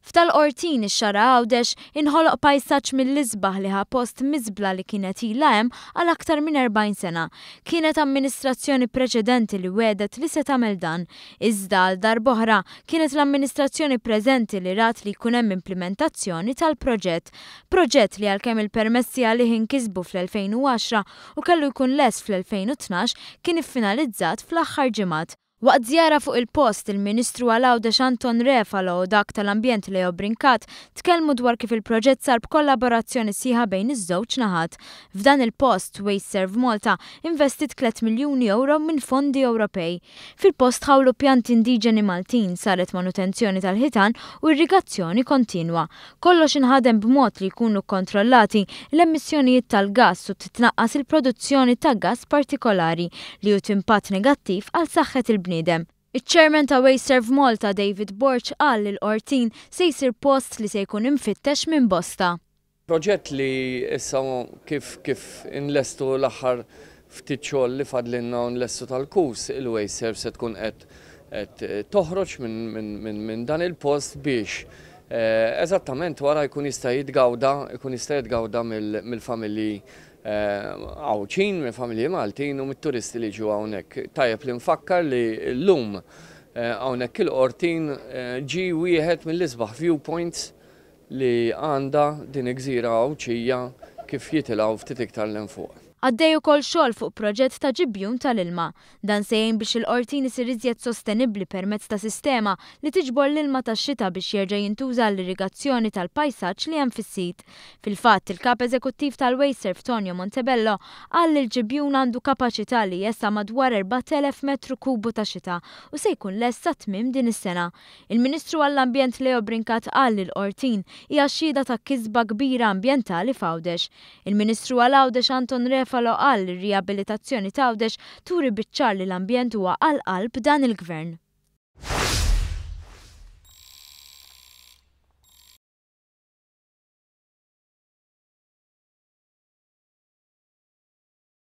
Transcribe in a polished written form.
F'Tal-Qortin, ix-Xagħra Għawdex, inħoloq pajsaġġ mill-isbaħ li ħa post miżbla li kienet ilha hemm għal aktar minn 40 sena. Kienet amministrazzjoni preċedenti li wegħdet li se tagħmel dan. Iżda għal darb'oħra, kienet l-amministrazzjoni preżenti li rat li jkun hemm implimentazzjoni tal-proġett. Proġett li għalkemm il-permessi għalih inkisbu fl-2010 u kellu jkun lest fl-2012, kien iffinalizzat fl-aħħar ġimgħat. Waqt żjara fuq il-post, il-Ministru għal Għawdex Anton Refalo u dak tal-Ambjent Leo Brincat tkellmu dwar kif il-proġett sar b'kollaborazzjoni sħiħa bejn iż-żewġ naħat. F'dan il-post, WasteServ Malta investiet tlett miljuni ewro minn fondi Ewropej. Fil-post tħawlu pjanti indiġeni Maltin, saret manutenzjoni tal-ħitan u irrigazzjoni kontinwa. Kollox inħadem b'mod li jkunu kkontrollati l-emissjonijiet tal-gass u titnaqqas il-produzzjoni ta' gass partikolari li hu t'impatt negattiv għal saħħet il-bniedem. Iċ-Chairman ta' WasteServ Malta David Borg qal li l-Qortin se jsir post li se jkun imfittex minn bosta. Proġett li issa kif kif inlestu l-aħħar ftit xogħol li fadlilna u nlestu tal-kus, il-WasteServ se tkun qed qed toħroġ minn dan il-post biex eżattament wara jkun jista' jitgawda jkun jista' jitgawda mill-familji Għawdxin, mill-familji Maltin u mit-turisti li jiġu hawnhekk. Tajjeb li nfakkar li llum hawnhekk il-Qortin ġie wieħed mill-isbaħ viewpoints li għandha din il-gżira Għawdxija kif jitilgħu ftit iktar 'l hemm fuq. Għaddej ukoll xogħol fuq proġett ta' ġibjun tal-ilma. Dan se jgħin biex il-Qortin isir iżjed sostenibbli permezz ta' sistema li tiġbor l-ilma tax-xita biex jerġa' jintuża għall-irrigazzjoni tal-pajsaġġ li hemm fis-sit. Fil-fatt, il-Kap Eżekuttiv tal-Wasteserv Tonio Montebello qal li l-ġibjun għandu kapaċità li jesa' madwar 4,000 metru kubu ta' xita u se jkun lest sa tmiem din is-sena. Il-Ministru għall-Ambjent Leo Brincat qal li l-Qortin hija xhieda ta' kisba kbira ambjentali f'Għawdex. Il-Ministru għal Għawdex Anton Refalo qal li r-riabilitazzjoni t'Għawdex turi biċ-ċar li l-ambjent huwa għal qalb dan il-Gvern.